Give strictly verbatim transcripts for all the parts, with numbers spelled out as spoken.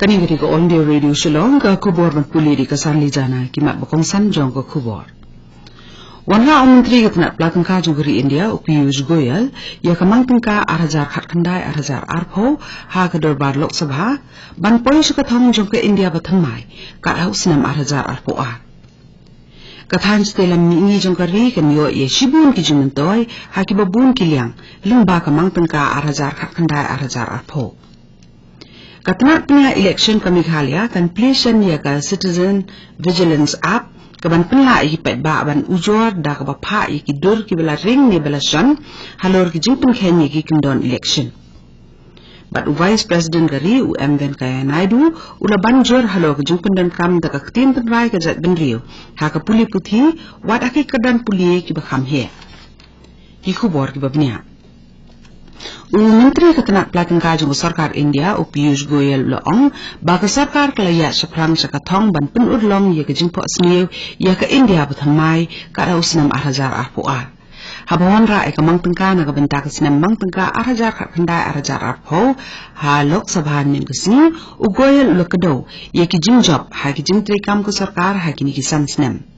Kane ka dei ka All India Radio Shillong, ka khubor ban pule da ka Sanli Jana. Ki mat ba kongsan jong ka khubor. Wanrah u Myntri ka tnat pla tyngka jong ka ri India, u Piyush Goyal, ïa ka mang tyngka ar hajar khatkhyndai ar hajar arphew ha ka dorbar Lok Sabha ban poi sha ka thong jong ka India bathymmai kat ha u snem ar hajar arphew ar. Ka thaiñ shatei lam mihngi jong ka ri kan ïoh ïa shibun ki jingmyntoi ha kiba bun ki liang lyngba ka mang tyngka ar hajar khatkhyndai ar hajar arphew. Ka tnat pynïaid election ka Meghalaya kan plie shen ïa ka Citizen Vigilance App, ka ban pynlah ïa ki paidbah ban ujor da kaba phah ïa ki dur kiba la ring ne ba la shon halor ki jingpynkheiñ ïa ki kyndon election. Bad u Vice President ka ri, u M Venkaiah Naidu, u la ban jur halor ka jingpyndonkam da ka ktien tynrai ka jaitbynriew ha ka pule puthi, wat ha ki kyrdan pule kiba kham heh. Ki khubor kiba bniah. U Myntri ka tnat pla tyngka jong ka sorkar India, u Piyush Goyal, u la ong ba ka sorkar ka la ïaid shaphrang sha ka thong ban pynurlong ïa ka jingphohsniew ïa ka India bathymmai kat ha u snem ar hajar arphew ar. Haba wanrah ïa ka mang tyngka na ka bynta ka snem mang tyngka ar hajar khatkhyndai ar hajar arphew ha Lok Sabha hynnin ka sngi, u Goyal u la kdew ïa ki jingjop ha ki jingtreikam ka sorkar ha kine ki san snem.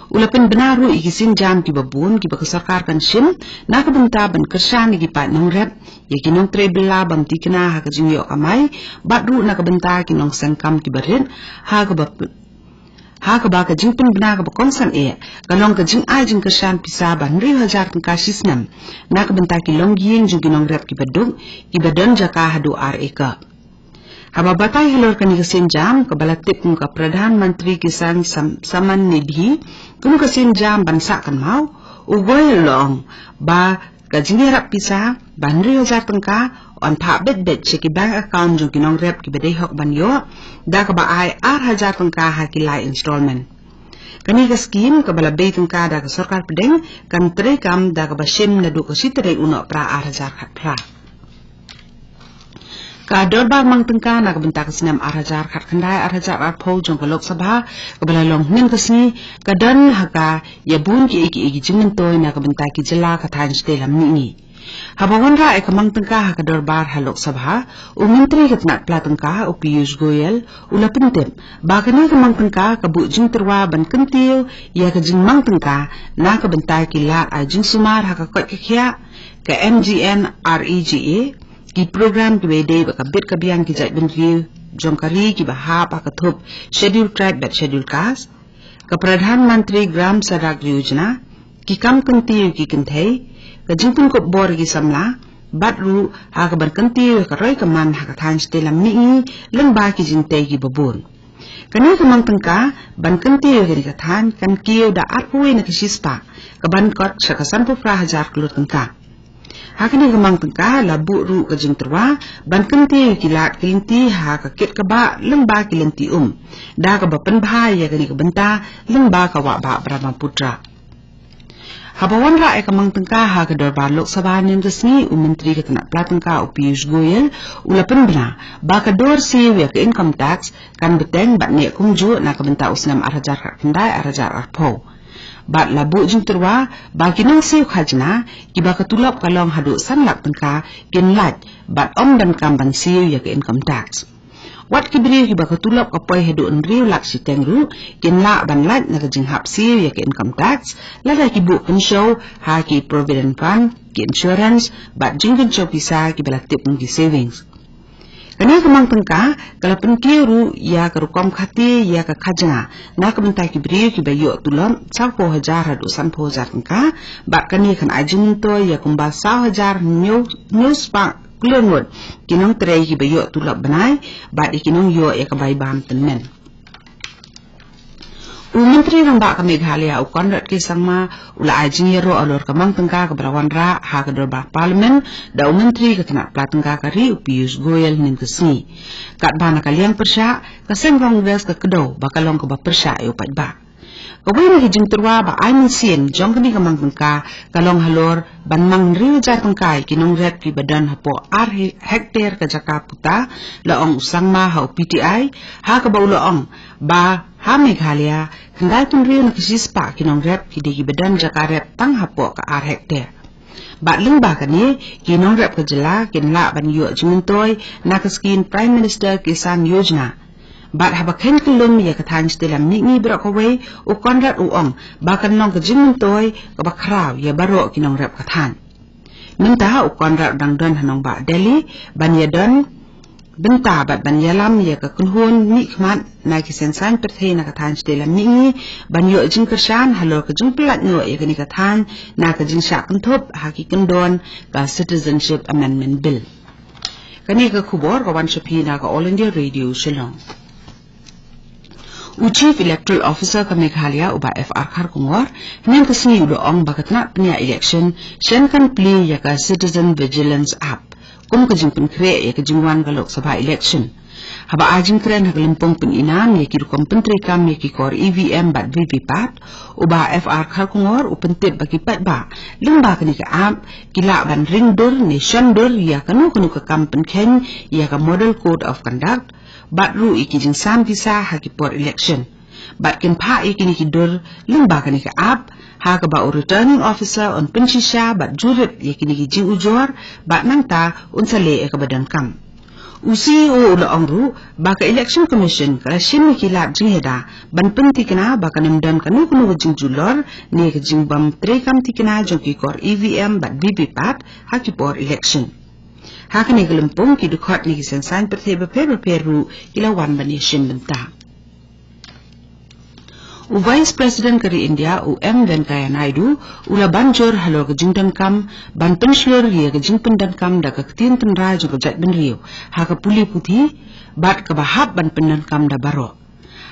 U la pynbna ruh ïa ki sienjam kiba bun kiba ka sorkar kan shim na ka bynta ban kyrshan ïa ki paid nongrep, ïa ki nongtrei bylla bym thikna ha ka jingïoh kamai, bad ruh na ka bynta ki nongseng kam kiba rit, ha kaba ha kaba ka jingpynbna kaba kongsan eh ka long ka jingai jingkyrshan pisa ba hynriew hajar tyngka shi snem na ka bynta ki longïing jong ki nongrep kiba duk, kiba don jaka haduh ar acre. Haba batai halor kane ka sienjam kaba la tip kum ka Pradhan Mantri Kisan Sam-, Samman Nidhi, kano ka sienjam ban sah kynmaw, u Goyal u la ong ba ka jingïarap pisa ba hynriew hajar tyngka yn phah beit beit sha ki bank account jong ki nongrep kiba dei hok ban ïoh, da kaba ai ar hajar tyngka ha ki lai installment. Kane ka skim kaba la bei tyngka da ka sorkar pdeng kan treikam da kaba shim naduh ka shi tarik u Nohprah ar hajar khatphra. Ka dorbar mang tyngka na ka bynta ka snem ar hajar khatkhyndai ar hajar arphew jong ka Lok Sabha kaba la long hynnin ka sngi, ka don ha ka ïa bun kiei kiei ki jingmyntoi na ka bynta ki jylla, ka thaiñ shatei lam mihngi. Haba wanrah ïa ka mang tyngka ha ka dorbar ha Lok Sabha, u Myntri ka tnat pla tyngka, u Piyush Goyal, u la pyntip ba kane ka mang tyngka ka buh jingtyrwa ban kyntiew ïa ka jingmang tyngka na ka bynta ki lad ai jingsumar ha ka koit ka khiah, ka M G N R E G A, ki program kiba ïadei bad ka bit ka biang ki jaitbynriew jong ka ri kiba hap ha ka thup Scheduled Tribe bad Scheduled Caste, ka Pradhan Mantri Gram Sadak Yojana, ki kam kyntiew ki kynthei, ka jingpynkup bor ki samla, bad ruh ha ka ban kyntiew ka roi ka man ha ka thaiñ shatei lam mihngi lyngba ki jingtei kiba bun. Kane ka mang tyngka ban kyntiew kane ka thaiñ kan kiew da arphew wei na ka shispah, ka ban kot sha ka sanphew phra hajar klur tyngka. Ha kane ka mang tyngka la buh ruh ka jingtyrwa ban kyntiew ki lad ki lynti ha ka kit kaba lyngba ki lynti um, da kaba pynbha ïa kane ka bynta lyngba ka wah bah Brahmaputra. Haba wanrah ïa ka mang tyngka ha ka dorbar Lok Sabha hynnin ka sngi, u Myntri ka tnat pla tyngka, u Piyush Goyal, u la pynbna ba ka dor siew ïa ka income tax kan bteng bad neh kumjuh na ka bynta u snem ar hajar khatkhyndai ar hajar arphew. Bad la buh jingtyrwa ba ki nongsiew khajna kiba ka tulop ka long haduh san lak tyngka kin lait bad ym donkam ban siew ïa ka income tax. Wat ki briew kiba ka tulop ka poi haduh hynriew lak shiteng ruh kin lah ban lait na ka jinghap siew ïa ka income tax, lada ki buh kynshew ha ki provident fund, ki insurance, bad jingkynshew pisa kiba la tip kum ki savings. Kane ka mang tyngka ka la pynkiew ruh ïa ka rukom khate ïa ka khajna na ka bynta ki briew kiba ïoh tulop sawphew hajar haduh sanphew hajar tyngka, bad kane kan ai jingmyntoi ïa kumba saw hajar hynñiew, hynñiew spah klur ngut ki nongtrei kiba ïoh tulop bnai, bad ïa ki nongïoh ïa ka bai bam tymmen. U Myntri Rangbah ka Meghalaya, u Conrad K Sangma, u la ai jingïaroh halor ka mang tyngka kaba la wanrah ha ka dorbar Parliament da u Myntri ka tnat pla tyngka ka ri, u Piyush Goyal, hynnin ka sngi. Katba na ka liang pyrshah, ka seng Congress ka kdew ba ka long kaba pyrshah ïa u paidbah. Kawei na ki jingtyrwa ba ai mynsiem jong kane ka mang tyngka ka long halor ban mang hynriew hajar tyngka ïa ki nongrep kiba don hapoh ar he-, hektar ka jaka puta, la ong u Sangma ha u P T I, ha kaba u la ong ba ha Meghalaya khyndai phew hynriew na ka shispah ki nongrep ki dei kiba don jaka rep tang hapoh ka ar hektar. Bad lyngba kane, ki nongrep ka jylla kin lah ban ïoh jingmyntoi na ka skim Prime Minister Kisan Yojana. Bad haba khein kyllum ïa ka thaiñ shatei lam mihngi baroh kawei, u Conrad u ong ba kan long ka jingmyntoi kaba khraw ïa baroh ki nongrep ka thaiñ. Mynta u Conrad u dang don ha nongbah Delhi ban ïadon bynta bad ban ïalam ïa ka kynhun mihkhmat na ki seng saiñ pyrthei na ka thaiñ shatei lam mihngi, ban ïoh jingkyrshan halor ka jingpyllait noh ïa kane ka thaiñ na ka jingshah kynthup ha ki kyndon ka Citizenship Amendment Bill. Kane ka khubor ka wan sha phi na ka All India Radio Shillong. U Chief Electoral Officer ka Meghalaya, u Bah F R Kharkongor, hynnin ka sngi u la ong ba ka tnat pynïaid election shen kan plie ïa ka Citizen Vigilance App kum ka jingpynkhreh ïa ka jingwan ka Lok Sabha election. Haba ai jingkren ha ka lympung pyni nam ïa ki rukom pyntreikam ïa ki kor E V M bad V V P A T, u Bah F R Kharkongor u pyntip ba ki paidbah lyngba kane ka app ki lah ban ring dur ne shon dur ïa kano kano ka kam pynkheiñ ïa ka Model Code of Conduct, bad ruh ïa ki jingsam visa ha ki por election. Bad kin phah ïa kine ki dur lyngba kane ka app, ha kaba u Returning Officer un pynshisha bad jurip ïa kine ki jingujor, bad nangta un sa leh ïa kaba donkam. U C E O u la ong ruh ba ka Election Commission ka la shim ïa ki lad jingïada ban pynthikna ba kan ym don kano kano ka jingjulor ne ka jingbym treikam thikna jong ki kor E V M bad V V P A T ha ki por election. Ha kane ka lympung ki dkhot na ki seng saiñ pyrthei bapher bapher ruh ki la wan ban ïashim bynta. U Vice President ka ri India, u M Venkaiah Naidu, u la ban jur halor ka jingdonkam ban pynshlur ïa ka jingpyndonkam da ka ktien tynrai jong ka jaitbynriew ha ka pule puthi, bad kaba hap ban pyndonkam da baroh.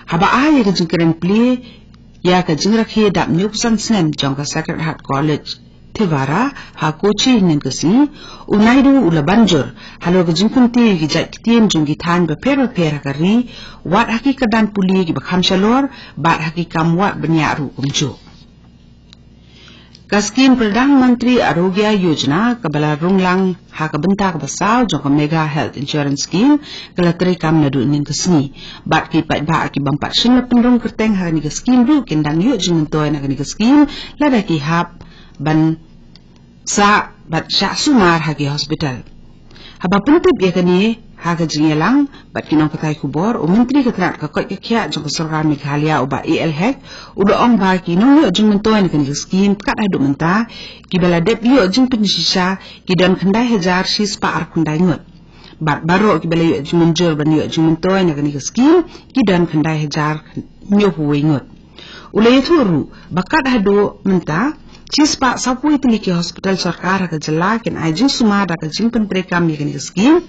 Haba ai ïa ka jingkren plie ïa ka jingrakhe dap hynñiewphew san snem jong ka Sacred Heart College Thevara ha Kochi hynnin ka sngi, u Naidu u la ban jur halor ka jingkynti ïa ki jait ktien jong ki thaiñ bapher bapher ha ka ri, wat ha ki kyrdan pule kiba kham shalor bad ha ki kam wad bniah ruh kumjuh. Ka skim Pradhan Mantri Arogya Yojana kaba la rung lang ha ka bynta kaba saw jong ka Mega Health Insurance Scheme ka la treikam naduh hynnin ka sngi. Bad ki paidbah ki bym pat shym la pynrung kyrteng ha kane ka skim ruh kin dang ïoh jingmyntoi na kane ka skim lada ki hap ban sah bad shah sumar ha ki hospital. Haba pyntip ïa kane ha ka jingïalang bad ki nongpathai khubor, u Myntri ka tnat ka koit ka khiah jong ka Sorkar Meghalaya, u Bah A L Hek, u la ong ba ki nongïoh jingmyntoi na kane ka skim kat haduh mynta kiba la dep ïoh jingpynshisha ki don khyndai hajar shispah arphew khyndai ngut. Bad baroh kiba la ïoh jingmynjur ban ïoh jingmyntoi na kane ka skim ki don khyndai hajar hynñiewphew wei ngut. U la ïathuh ruh ba kat haduh mynta shispah sawphew wei tylli ki hospital sorkar ha ka jylla kin ai jingsumar da ka jingpyntreikam ïa kane ka skim.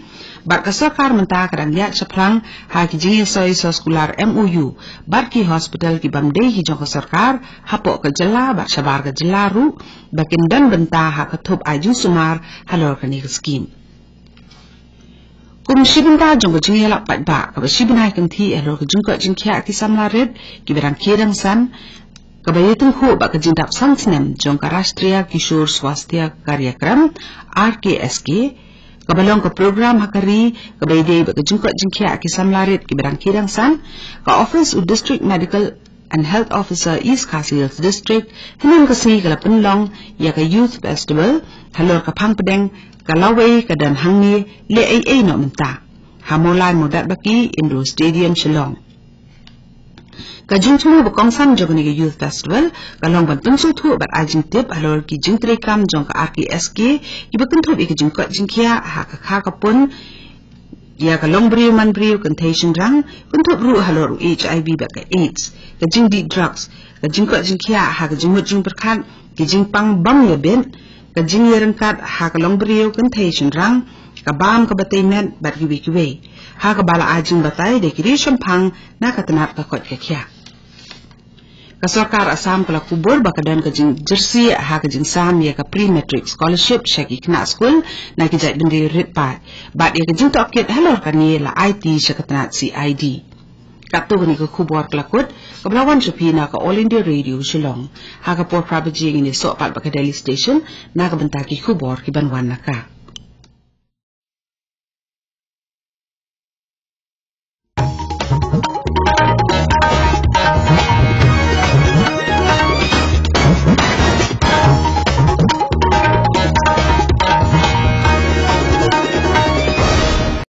Bad ka sorkar mynta ka dang ïaid shaphrang ha ki jingïasoi soskular M O U bad ki hospital ki bym dei ki jong ka sorkar hapoh ka jylla bad shabar ka jylla ruh ba kin don bynta ha ka thup ai jingsumar halor kane ka skim. Kum shi bynta jong ka jingïalap paidbah kaba shi bnai kynthih halor ka jingkoit jingkhiah ki samla rit kiba dang khie dang san, kaba ïatyngkhuh bad ka jingdap san snem jong ka Rashtriya Kishor Swasthya Karyakram, R K S K, kaba long ka program ha ka ri kaba ïadei bad ka jingkoit jingkhiah ki samla rit kiba dang khie dang san, ka office u District Medical and Health Officer East Khasi Hills District, hynnin ka sngi ka la pynlong ïa ka Youth Festival halor ka phang pdeng ka lawei ka don hangne leh ei ei noh mynta ha Mawlai Mawdatbaki Indoor Stadium, Shillong. Ka jingthmu ba kongsan jong kane ka Youth Festival ka long ban pynsngewthuh bad ai jingtip halor ki jingtreikam jong ka R K S K kiba kynthup ïa ka jingkoit jingkhiah ha ka kha ka pun, ïa ka longbriew manbriew kynthei shynrang, kynthup ruh halor u H I V bad ka AIDS, ka jingdih drugs, ka jingkoit jingkhiah ha ka jingmut jingpyrkhat, ki jingpang bam ïa bit, ka jingïaryngkat ha ka longbriew kynthei shynrang, ka bam kaba tei met bad kiwei kiwei, ha kaba la ai jingbatai da ki riewshemphang na ka tnat ka koit ka khiah. Ka sorkar Assam ka la kubur ba ka don ka jingjyrsieh ha ka jingsam ïa ka pre-matric scholarship sha ki khynnah skul na ki jaitbynriew rit paid, bad ïa ka jingtohkit halor kane la aiti sha ka tnat C I D. Katto katne ka khubor ka la kut, kaba la wan sha phi na ka All India Radio Shillong. Ha ka por phra baje ngin ïasoh pat bad ka Delhi Station na ka bynta ki khubor ki ban wan na ka